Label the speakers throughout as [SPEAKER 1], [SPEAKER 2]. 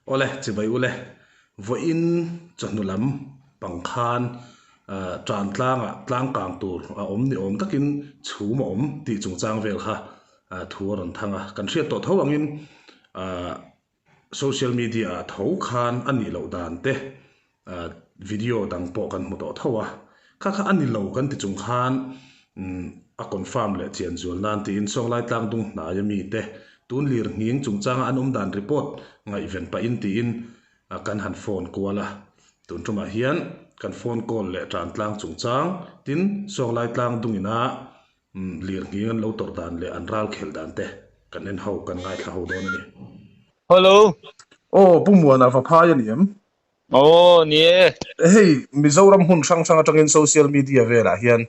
[SPEAKER 1] Awle, chibai ule, vawiin chawhnu lam pang khan tan tlangah tlang kang tur a awm ni awm takin chhum a awm tih chungchang vel kha thu a rawn thang a. Kan hriat tawh tho angin social media ah tho khan a nih loh dan te video dang pawh kan hmu tawh tho a. Kha kha a ni lo kan ti chung khan a confirm leh chian zual nan tiin Sawnglai tlang dung hnai ami te tun lir nghing chungchanga an awm dan report ngaihven pahin tiin kan han phone kual a. Tun tumah hian kan phone call leh tan tlang chungchang tin Sawnglai tlang dungina lir nghing an lo tawrh dan leh an ral khelh dan te kan en ho kan ngaithla ho dawn a ni.
[SPEAKER 2] Hello.
[SPEAKER 1] Aw Pu Muana va phai a ni em?
[SPEAKER 2] Aw, ni e.
[SPEAKER 1] Hei, Mizoram hmun hrang hrang atangin social media velah hian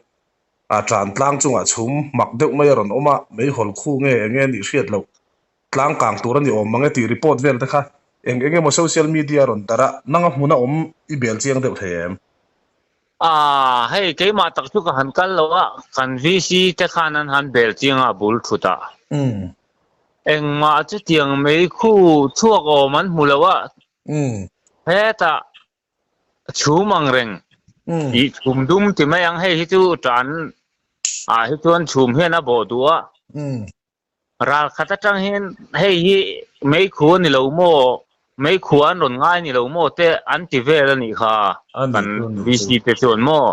[SPEAKER 1] a tlan tlang chungah chhum mak deuh mai a rawn awm a, meihawl khu nge eng nge nih hriat loh tlang kang tur a ni awm mang e tih report vel te kha eng eng emaw social media a rawn darh a, nanga hmuna awm i bel chiang deuh thei em?
[SPEAKER 2] A, hei keimah tak chu ka han kal lo a, kan VC te khan an han bel chiang a bul thut a. Engmah chutiang mei khu chhuak awm an hmu lo a, Hetah chhum ang reng tih chhum dum ti mai ang hei hi chu tan ah hi chuan chhum hian a bawh duh a. Ral khat atang hian hei hi meikhu a ni lo maw, meikhu an rawn ngai ni lo maw te an ti vel a nih kha kan VC te chuan maw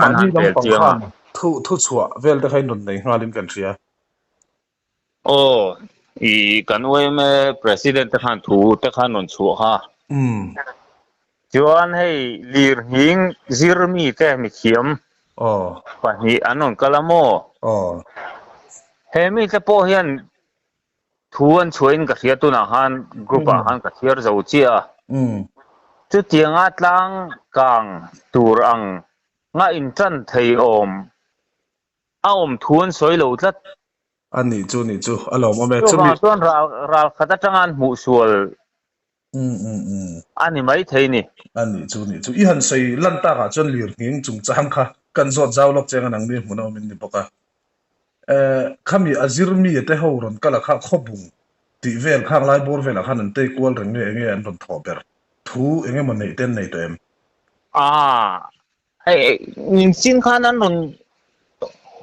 [SPEAKER 2] an han vel chiang a.
[SPEAKER 1] Thu chhuah vel te kha in rawn nei nghalin kan hria.
[SPEAKER 2] Aw, i kan yma President te khan thu te khan rawn chhuah kha. Chuan hei lir nghing zir mi te mithiam pahnih an rawn kal a maw? He mi te pawh hian thu an chhuahin ka hria tunah khan group ah khan ka chhiar zo chiah a. Chutianga tlang kang tur ang nga intan thei awm A awm thu an sawi lo tlat.
[SPEAKER 1] A nih chu nih chu a lawmawm e.
[SPEAKER 2] Chuvang chuan ral ral khat atanga an hmuh sual a ni mai thei ni.
[SPEAKER 1] A nih chu nih chu. I han sawi lan takah chuan lirnghing chungchang kha kan zawt zau lawk cheng a nangni hmun a awmin ni bawk a. Khami a zir mi te ho rawn kal a kha khawbung tih vel khang lai bawr velah khan an tei kual reng nge enge an rawn thawh ber thu eng emaw neih te an nei tawh em?
[SPEAKER 2] Aa Hei in khan an rawn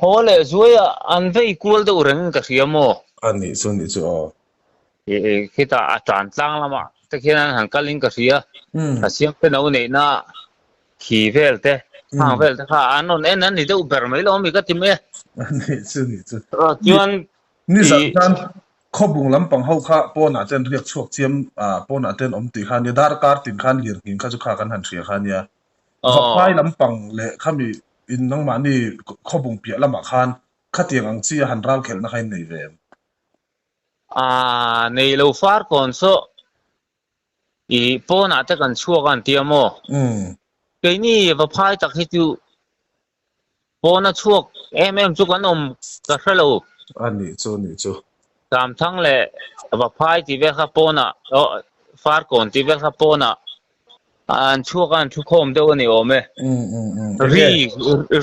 [SPEAKER 2] haw leh zuai a, an vei kual deuh reng ka hria maw?
[SPEAKER 1] A nih chu nih chu aw.
[SPEAKER 2] Khitah a tan tlang lamah te khian an han kal in ka hria. A siam te no neihna khi vel te, hang vel te kha an rawn en an ni deuh ber mai lo ami ka ti mai a.
[SPEAKER 1] A nih chu nih chu.
[SPEAKER 2] Chuan
[SPEAKER 1] Nizan khan khawbung lampang ho kha pawnah te an riak chhuak chiam a, pawnah te an awm tih kha nia, darkar tin khan lirnghing kha chu kha kan han hria kha nia. Vaphai lampang leh khami in nangmahni khawbung piah lamah khan khatiang ang chi a han ral khelhna kha in nei ve em?
[SPEAKER 2] Aaa, nei lo far kawn saw i pawnah te kan chhuak a an tia maw? Keini Vaphai tak hi chu pawna chhuak em em chu kan awm ka hre lo.
[SPEAKER 1] A nih chu, nih chu.
[SPEAKER 2] Samthang leh Vaphai tih vel kha pawnah, Farkawn tih vel kha pawnah an chhuak a, an thu khawm deuh a ni awm e. Ri,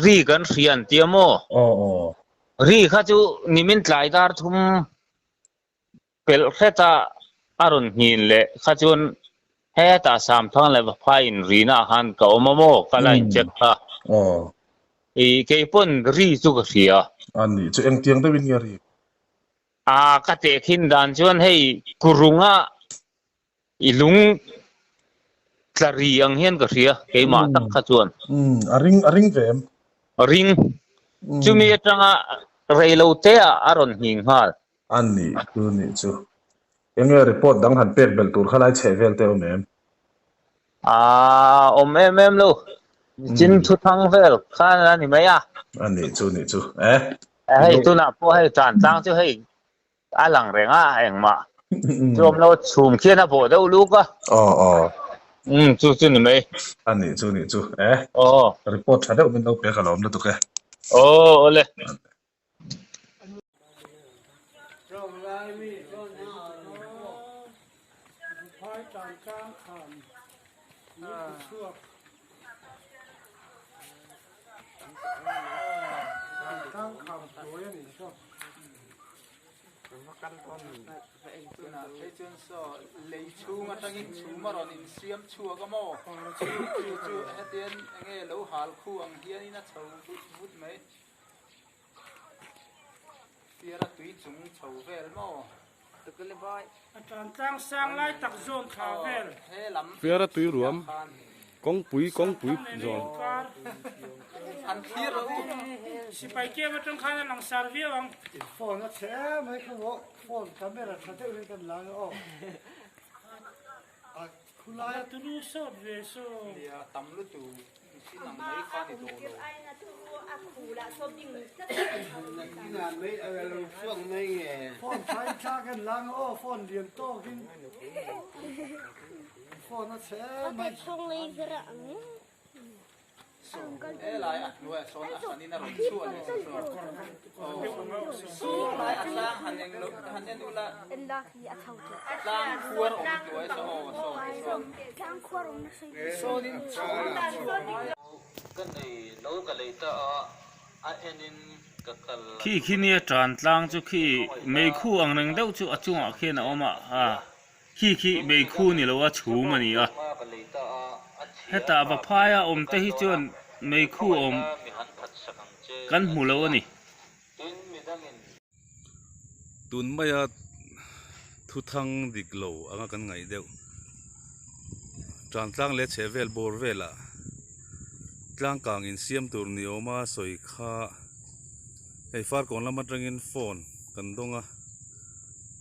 [SPEAKER 2] ri kan hria an tia maw? Ri kha chu nimin tlai dar thum Pelh hreta a rawn nghin leh kha chuan hetah Samthang leh Vaphai in rina ah khan ka awm a maw? Ka la in check kha. I kei pawn ri chu ka hria.
[SPEAKER 1] A nih chu engtiang deuhin nge ri?
[SPEAKER 2] A ka tehkhin dan chuan hei kurunga i lung tla ri ang hian ka hria keimah tak kha chuan.
[SPEAKER 1] A ring a ring ve em?
[SPEAKER 2] A ring. Chumi atanga reilo te ah a rawn nghing nghal.
[SPEAKER 1] A nih chu nih chu. Enge report dang han pek belh tur kha lai chheh vel te awm em?
[SPEAKER 2] Aa awm em em lo. Chin thu thang vel khan a ni mai a.
[SPEAKER 1] A nih chu nih chu. Eh.
[SPEAKER 2] Hei tunah pawh hei tan tlang chu hei a lang reng a engmah chu awm lo chhum khian a bawh deuh luk a.
[SPEAKER 1] Aw aw.
[SPEAKER 2] Um chu chu ni mai.
[SPEAKER 1] A nih chu nih chu. Eh.
[SPEAKER 2] Aw.
[SPEAKER 1] Report tha deuh min lo pek alawm lutuk e.
[SPEAKER 2] Aw awle.
[SPEAKER 3] Tunah phei chuan saw lei chhung atangin chhum a rawn insiam chhuak a maw? Chu chu chu hetian enge lo hal khu ang hianin a chho vut vut mai. Fiara tui chung chho vel maw?
[SPEAKER 4] A tan tlang sang lai tak zawn thla vel.
[SPEAKER 1] Fiara tui ruam kawngpui kawngpui zawn.
[SPEAKER 3] An thlir rawh u.
[SPEAKER 4] Sipai kem atang khan a langsar viau ang.
[SPEAKER 5] Phone a chhe em mai kha maw phone camera tha deuh hian kan la ang aw. A khulai
[SPEAKER 4] a turu sawt ve saw.
[SPEAKER 3] Nia tam lutuk mihring ang mai kha ni tawh lo.
[SPEAKER 5] Phone tha in thla kan la ang aw phone lian tawk in phone a chhe em mai.
[SPEAKER 3] Helai a hnuaiah sawn a hranin a rawn chhuah leh saw saw lai a tlang han eng loh han en ula tlang khuar awm hnuai saw aw saw te sawn sawnin
[SPEAKER 6] Ka nei lo ka lei ta a, a enin ka kal a
[SPEAKER 2] Khi khi nia tan tlang chu khi meikhu ang reng deuh chu a chungah khian a awm a, Khi khi meikhu ni lo a chhum a ni a. Hetah Vaphaia awm te hi chuan meikhu awm kan hmu lo a ni.
[SPEAKER 1] Tun maia thuthang dik lo anga kan ngaih deuh. Tantlang leh chheh vel bawr velah tlangkang insiam tur ni awma sawi kha hei Farkawn lam atangin phone kan dawng a.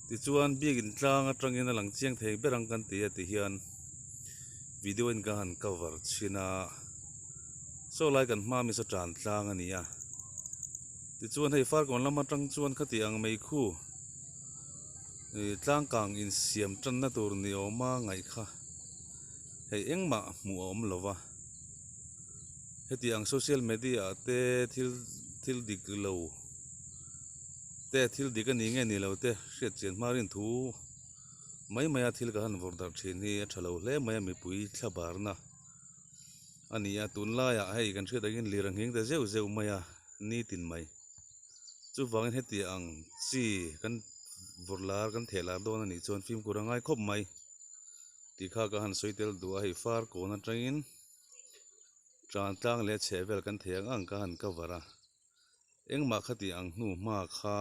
[SPEAKER 1] Tichuan biakin tlang atangin a lang chiang thei ber ang kan ti a ti hian video in ka han cover chhin a, saw lai kan hma mi saw tan tlang a ni a, tichuan hei Farkawn lam atang chuan khati ang mai khu ih tlang kang insiam tanna tur ni awma ngaih kha hei engmah hmuh a awm lo va, heti ang social media ah te thil thil dik lo. Te thil dik a ni nge ni lo te hriat chian hma rin thu mai mai a thil ka han vawrh darh thin hi a tha lo hle mai a mipui thla barna a ni a tunlaiah hei kan hriat angin lir a nghing ta zeuh zeuh mai a nitin mai chuvangin heti ang chi kan vawrh lar kan theh lar dawn a nih chuan fimkhur a ngai khawp mai tih kha ka han sawi tel duh a hei far kawn atangin tan tlang leh chheh vel kan thei ang ang ka han cover a. Engmah kha tih ang hnu hma kha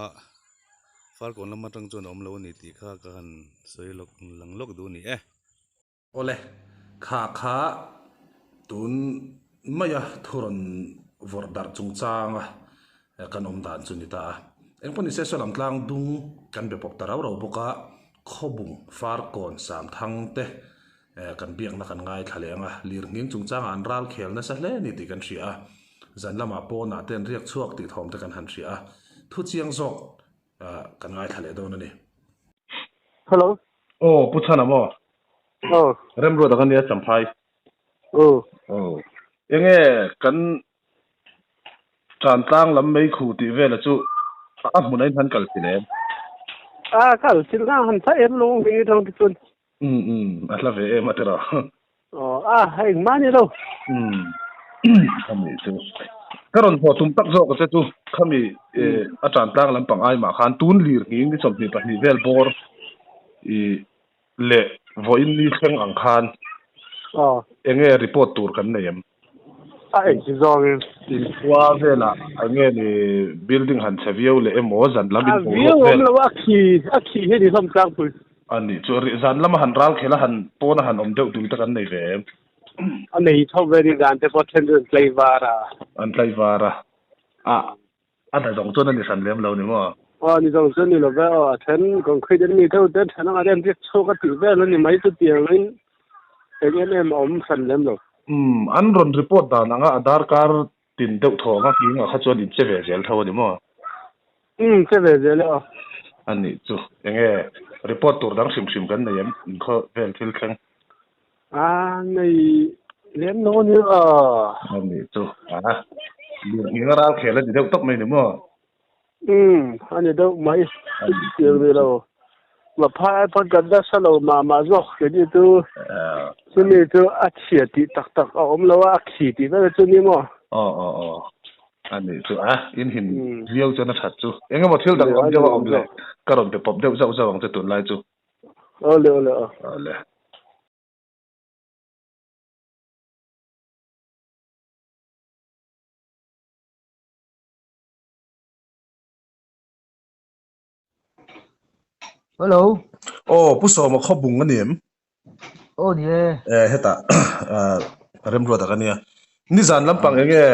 [SPEAKER 1] Farkawn lam atang chuan a awm lo a ni tih kha ka han sawi lawk lang lawk duh a ni e.
[SPEAKER 7] Awle, kha kha tun maia thu rawn vawrh darh chungchanga kan awm dan chu ni ta a. Engpawh nise saw lam tlang dung kan be pawp ta rau rau bawk a, Khawbung, Farkawn, Samthang te Kan biakna kan ngaithla leh ang a, lirnghing chungchangah an ral khel nasa hle a ni tih kan hria a, zan lamah pawnah te an riak chhuak tih thawm te kan han hria a, thu chiang zawk kan ngaithla leh dawn a ni.
[SPEAKER 8] Hello.
[SPEAKER 1] Aw, Pu Chhana maw?
[SPEAKER 8] Aw.
[SPEAKER 1] Remruat ang a nia Champhai.
[SPEAKER 8] Aw.
[SPEAKER 1] Aw. Enge kan Tantlang lam meikhu tih vela chu a hmun a inhan kal thin em?
[SPEAKER 8] A kal thin a, han tha em lo ang hming atang te chuan.
[SPEAKER 1] Um um, a hla ve em a tiraw.
[SPEAKER 8] Aw, a hei engmah ni lo.
[SPEAKER 1] Um, khami chu. Ka rawn haw tum tak zawk che chu khami a tantlang lampang ai mah khan tun lir nghing ni 22 vel bawr i leh vawiin ni thleng ang khan enge report tur kan nei em?
[SPEAKER 8] A eng chi zawngin.
[SPEAKER 1] Inkhua velah eng nge ni building han chhe viau leh emaw zan lam in
[SPEAKER 8] A viau awm lo a khi a khi hi ni hlawm tlangpui.
[SPEAKER 1] A nih chu zan lama han ral khel a han pawn a han awm deuh dul te kan nei ve em?
[SPEAKER 8] A nei tho ve ni zan te pawh then chu an tlai var a.
[SPEAKER 1] An tlai var a. A a hna zawng chuan a ni hran lem lo ni maw?
[SPEAKER 8] Aw ni zawng chuan ni lo ve aw a then concrete an ni deuh te then anga rian riak chhuak a tih vel a ni mai chutiang in eng em em a awm hran lem lo.
[SPEAKER 1] Umm an rawn report dan anga a darkar tin deuh thaw anga nghing ah kha chuan in che ve zel tho a ni maw?
[SPEAKER 8] Umm che ve zel e aw.
[SPEAKER 1] A nih chu enge report tur dang hrim hrim kan nei em inkhaw vel thil thleng?
[SPEAKER 8] A nei lem lo a ni aw.
[SPEAKER 1] A nih chu a lirnghing a ral khel a ni deuh tawp mai ni maw?
[SPEAKER 8] Umm a ni deuh mai chutiang ni lo. Vaphai ai pawn kan nasa lo mah mah zawk kei ni chu chumi chu a chhia tih tak tak a awm lo a, a khi tih vel chu ni maw?
[SPEAKER 1] Aw aw aw.
[SPEAKER 7] A nih chu a, in him viau chuan a that chu. Eng emaw thil danglam deuh a awm le, ka rawn pe pawp deuh zauh zauh ang che tunlai chu.
[SPEAKER 8] Awle awle aw.
[SPEAKER 7] Awle.
[SPEAKER 9] Hello.
[SPEAKER 7] Aw, Pu Sawma khaw bung a ni em?
[SPEAKER 9] Aw ni e.
[SPEAKER 7] Eh, hetah remruat a ka nia. Nizan lampang eng nge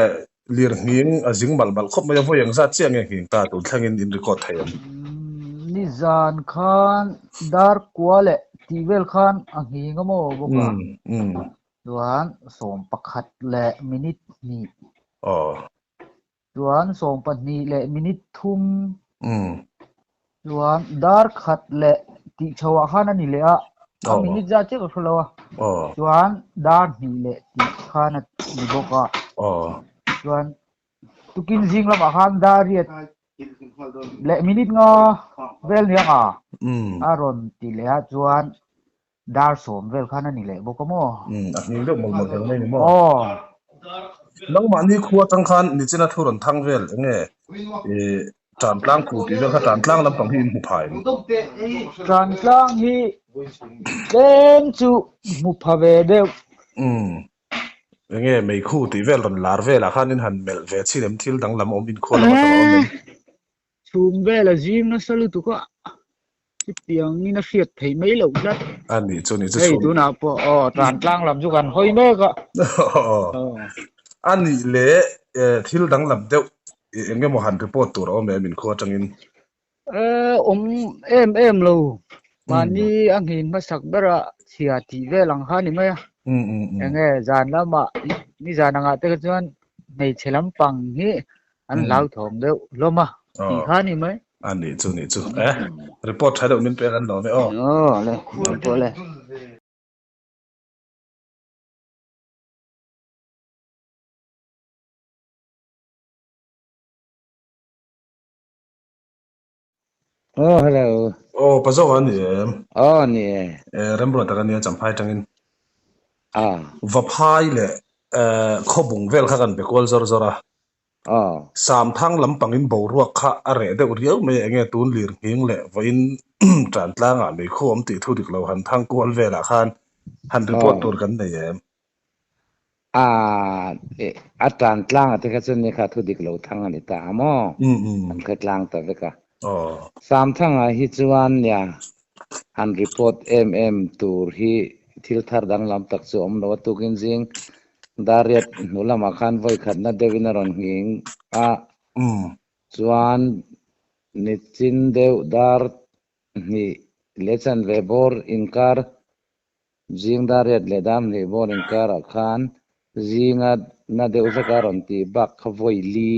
[SPEAKER 7] lir nghing a zing malh malh khawp mai a, vawi eng zat chiah nge nghing ta tun thlengin in record thei em?
[SPEAKER 9] Nizan khan dar kua leh tih vel khan a nghing a maw bawk a. Chuan 11 leh minute hnih.
[SPEAKER 7] Aw.
[SPEAKER 9] Chuan 12 leh minute thum. Chuan dar khat leh tih chho ah khan a ni leh a, a minute zat chiah ka hre lo a. Chuan dar hnih leh tih khan a ni bawk a. Chuan tukin zing lamah khan dar riat leh minute nga vel niang a, a rawn ti leh a chuan Dar 10 vel khan a ni leh bawk a maw?
[SPEAKER 7] Umm, a hming deuh mawlh mawlh reng mai ni maw? Aw. Nangmahni khua atang khan nichina thu rawn thang vel eng nge i Tantlang ku tih vel kha Tantlang lampang hi in hmu pha em?
[SPEAKER 9] Tantlang hi tlem chu hmu pha ve deuh.
[SPEAKER 7] Umm, eng nge meikhu tih vel rawn lar velah khan in han melh ve chin em thil danglam awm inkhua lam atanga awm em?
[SPEAKER 9] Chhum vel a zing nasa lutuk a, chutiangin a hriat theih mai loh tlat.
[SPEAKER 7] A nih chu nih chu
[SPEAKER 9] chhum. Hei tunah pawh aw tan tlang lam chu kan hawi mek a.
[SPEAKER 7] A nih leh thil danglam deuh eng emaw han report tur a awm em inkhua atangin?
[SPEAKER 9] Awm em em lo. Mahni a nghin hmasak bera chhia tih vel ang kha a ni mai a. Eng nge zan lamah nizan angah te kha chuan hmeichhe lampang hi An hlauthawm deuh hlawm a tih kha a ni mai.
[SPEAKER 7] A nih chu nih chu e. Report tha deuh min pek an lawm e aw.
[SPEAKER 9] Aw le, pawh le. Aw hello.
[SPEAKER 7] Aw pa zawk a ni em?
[SPEAKER 9] Aw ni e.
[SPEAKER 7] E remruat tak a nia Champhai tangin. Ah. Vaphai leh khawbung vel kha kan be kual zawr zawr a.
[SPEAKER 9] Aw.
[SPEAKER 7] Samthang lampangin boruak kha a reh deuh riau mai a enge tun lir nghing leh vawiin tan tlangah meikhu awm tih thu dik lo han thang kual velah khan han report tur kan nei em?
[SPEAKER 10] A a tan tlang a te kha chuan ni kha thu dik lo thang a ni ta a maw? An hre tlang ta vek a. Samthanga hi chuan nia han report em em tur hi thil thar danglam tak chu awm lo a, tukin zing Dariat hnu lamah khan vawi khatna deuhin a rawn nghing a, chuan nichin deuh dar hnih leh chanve bawr inkar Zing Dariat leh Damhnih bawr inkarah khan zinga na deuh veka rawn tih bak kha vawi li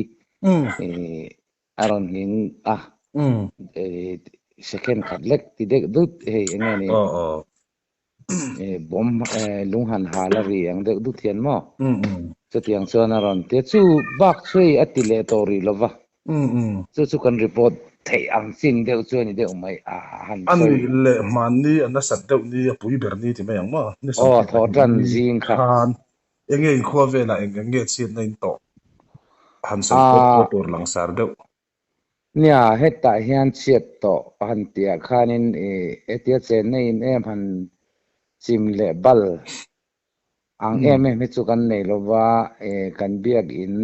[SPEAKER 10] a rawn nghing a, second khat lek ti deuh dut hei eng nge ni bomb lung han hal a ri ang deuh dut hian maw chutiang chuan a rawn ti a, chu bak chu hei a ti leh tawh rih lova. Chu chu kan report theih ang chin deuh chu a ni deuh mai a han
[SPEAKER 7] sawi. A nih leh hmanni a nasat deuh ni a pui ber ni ti mai ang maw?
[SPEAKER 10] Ni sawm thawh tan zing kha.
[SPEAKER 7] Khan eng nge inkhua velah eng eng nge chhiatna in tawh han sawi pawt pawt tur langsar deuh.
[SPEAKER 10] Nia, hetah hian chhiat tawh han tihah khanin i hetia chenna in em han chim leh bal ang em em hi chu kan nei lova, kan biakin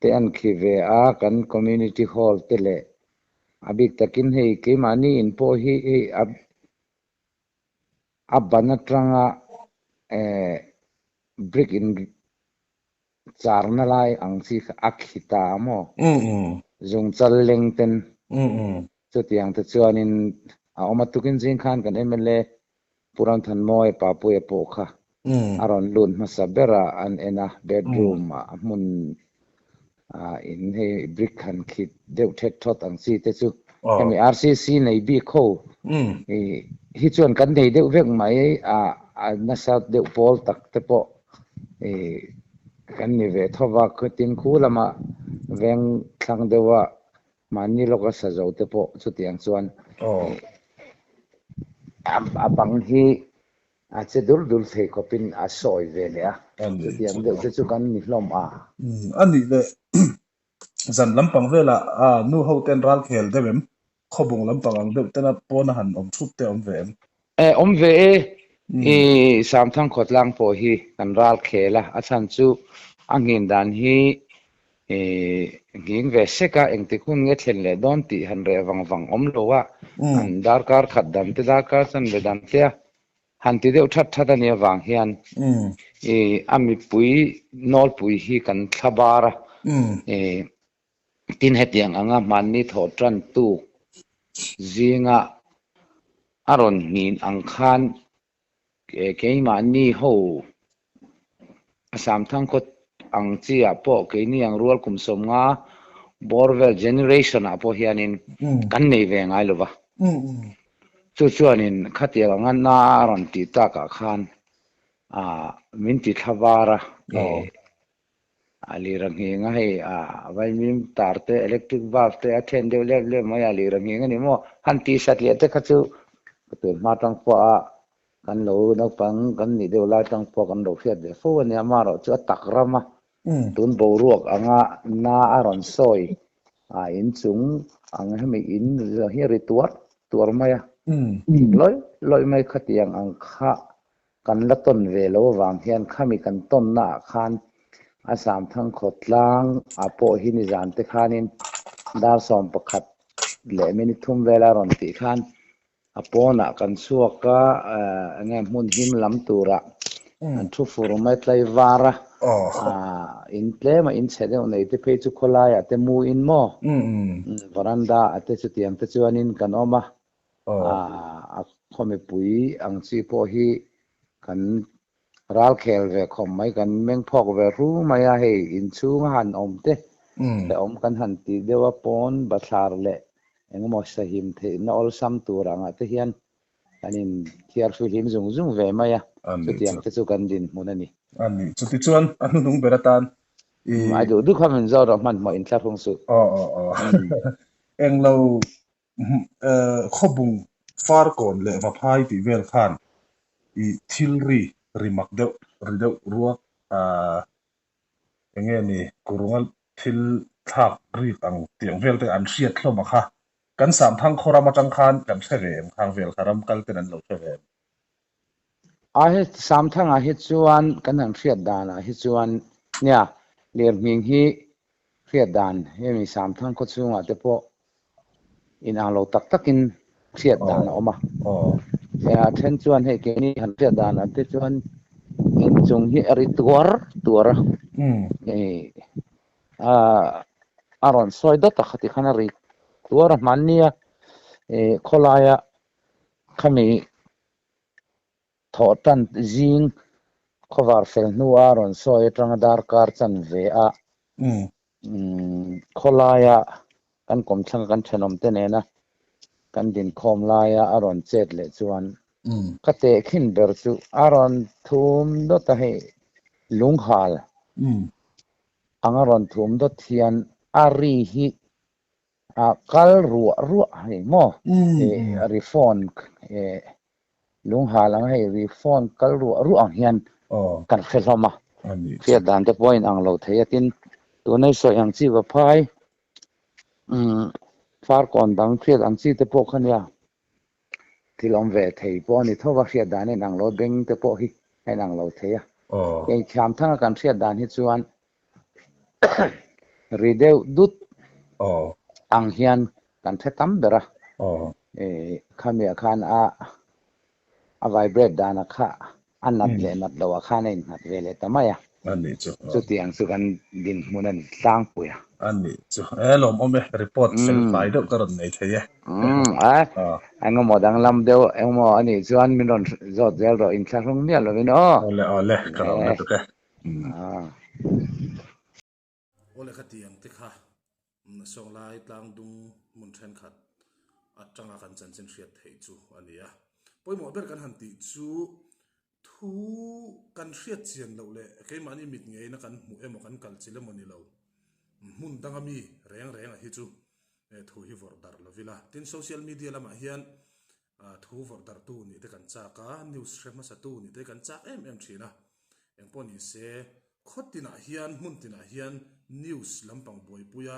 [SPEAKER 10] te an khi ve a, kan community hall te leh a bik takin hei keimahni in pawh hi hei a a ban atanga brick in charna lai ang chi kha a khi ta a maw? Zungchal leng ten chutiang te chuanin a awm a, tukin zing khan kan mla Pu Ramthanmawia Papuia pawh kha a rawn lut hmasa ber a, an en a, bedroom ah a hmun ah in hei brick han khit deuh thet thawt ang chi te chu hemi RCC nei bik ho hi chuan kan nei deuh vek mai a, a nasa deuh pawl tak te pawh kan ni ve tho va, khuatin khu lama veng thlang deuha Mahni lawka sa zo te pawh chutiang chuan a bang hi a che dur dur thei khawpin a sawi ve leh a, chutiang deuh te chu kan ni hlawm a.
[SPEAKER 7] A nih leh Zan lampang velah a nu ho ten ral khel deuh em? Khawbung lampang ang deuh tena pawn a han awm thup te awm ve em?
[SPEAKER 10] E, awm ve e. I Samthang khawtlang pawh hi kan ral khel a, a chhan chu a nghin dan hi i nghing ve sek a, engtik hun nge thlen leh dawn tih han reh vang vang awm lo a, an darkar khat dan te darkar chanve dan te a han ti deuh that that a nih avang hian i a mipui nawlpui hi kan thla bar a, i tin hetiang anga hmanni thawh tan tuk zinga a rawn nghin ang khan keimahni ho a Samthang khaw ang chi ah pawh keini ang rual kum 50 bawr vel generation ah pawh hianin kan nei ve ngai lo va. Chu chuanin khatiang anga na a rawn tih takah khan min ti thla var a, a lir a nghing a hei a vaimim tar te electric bulb te a then deuh lep lep mai a lir a nghing a ni maw han tih sat leh te kha chu ka tun hma tang pawh a kan lo naupang kan nih deuh lai tang pawh kan lo hriat ve fo a nia amaherawh chu a tak ram a tun boruak anga na a rawn sawi a inchung ang hemi in hi a ri tuar tuar mai a lawih lawih mai khatiang ang kha Kan la tawn ve lo avang hian khami kan tawnna ah khan a Samthang khawtlang ah pawh hi nizan te khanin dar 11 leh minute 3 vela rawn tih khan a pawnah kan chhuak a, enge hmun him lam turah an thu fur mai tlai var a, in tlem a in chhe deuh nei te phei chu khawlaiah te mu in maw veranda ah te chutiang te chuanin kan awm a. A khaw mipui ang chi pawh hi kan ral khel ve khawp mai, kan meng phawk ve hru mai a, hei inchhung a han awm te hrehawm kan han tih deuh a, pawn bathlar leh engemaw sahim theihna awlsam tur angah te hian kan inthiar fihlim zung zung ve mai a, chutiang te chu kan dinhmun a ni.
[SPEAKER 7] A ni, chutichuan a hnuhnung ber atan
[SPEAKER 10] i. A duh duh kha min zawt rawh hmanhmawh inthlahrung suh.
[SPEAKER 7] Aw aw aw englo Khawbung Farkawn leh Vaphai tih vel khan i thil ri ri mak deuh ri deuh ruak eng nge ni kurunga thil thlak rik ang tiang vel te an hriat hlawm a kha. Kan Samthang khaw ram atang khan kan hre ve em khang vel kha ram kal ten an lo hre ve em?
[SPEAKER 10] A he Samthangah hi chuan kan han hriat danah hi chuan nia lirnghing hi hriat dan hemi Samthang khaw chhungah te pawh inang lo tak takin hriat dan a awm a. A then chuan hei keini han hriat danah te chuan inchung hi a ri tuar tuar a, a rawn sawi dawt a khati khan a ri tuar a hmanni a khawlaia Khami thawh tan zing khawvar fel hnua rawn sawi atanga darkar chan ve a, khawlaia kan kawmthlang kan thenawm te nena kan dinkhawm laia a rawn chet leh chuan ka tehkhin ber chu a rawn thum dawt a, hei lunghal anga rawn thum dawt hian a ri hi A kal ruah ruah hei maw ri phone lunghal ang hei ri phone kal ruah ruah ang hian kan hre hlawm a, hriat dan te pawh a inang lo thei a, tin tuna i sawi ang chi va phai farkawn dang hriat ang chi te pawh kha nia thil awm ve thei pawh a ni tho va, hriat dan a inang lo a, beng te pawh hi a inang lo thei a, kei thiamthanga kan hriat dan hi chuan Ri deuh dut ang hian kan hre tam ber a, khamiah khan a a vibrate dana kha a nat leh nat loh ah khan a innghat ve leh ta mai a, chutiang chu kan dinhmun a ni tlangpui a.
[SPEAKER 7] A nih chu. E lawmawm e, report fel fai deuh ka rawn nei thei e.
[SPEAKER 10] A, engemaw danglam deuh engemaw a nih chuan min rawn zawt zel rawh inthlahrung miah lovin aw.
[SPEAKER 7] Awle awle, ka rawn lutuk e. Awle kha tiang te kha Sawnglai tlangdung hmun thenkhat atanga kan chanchin hriat theih chu a ni a. Pawimawh ber kan han tih chu thu kan hriat chian loh leh keimahni mit ngeina kan hmuh emaw kan kal chil emaw ni lo hmun danga mi reng renga hi chu thu hi vawrh darh lo ila. Tin, social media lamah hian Thu vawrh darhtu nih te kan chak a, news hre hmasatu nih te kan chak em em thin a. Engpawh ni se,
[SPEAKER 1] Khaw tinah hian, hmun tinah hian news lampang buaipuia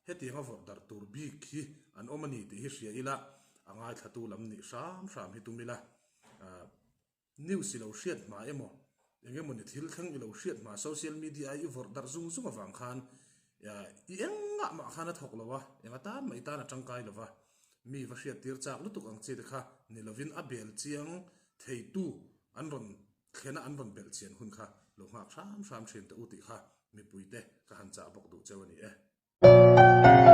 [SPEAKER 1] hetianga vawrh darh tur bik hi an awm a ni tih hi hria ila, a ngaithlatu lam nih hram hram hi tum ila. News i lo hriat hma emaw, eng emaw ni thil thleng i lo hriat hma social media a i vawrh darh zung zung avang khan i engah mah khan a thawk lo a, eng atan mah i tan a tangkai lo va, mi va hriat tir chak lutuk ang chi te kha ni lovin a bel chiang theitu an rawn thlena an rawn belh chian hun kha lo nghak hram hram thin teh u tih kha mipuite ka han chah bawk duh cheu a ni e.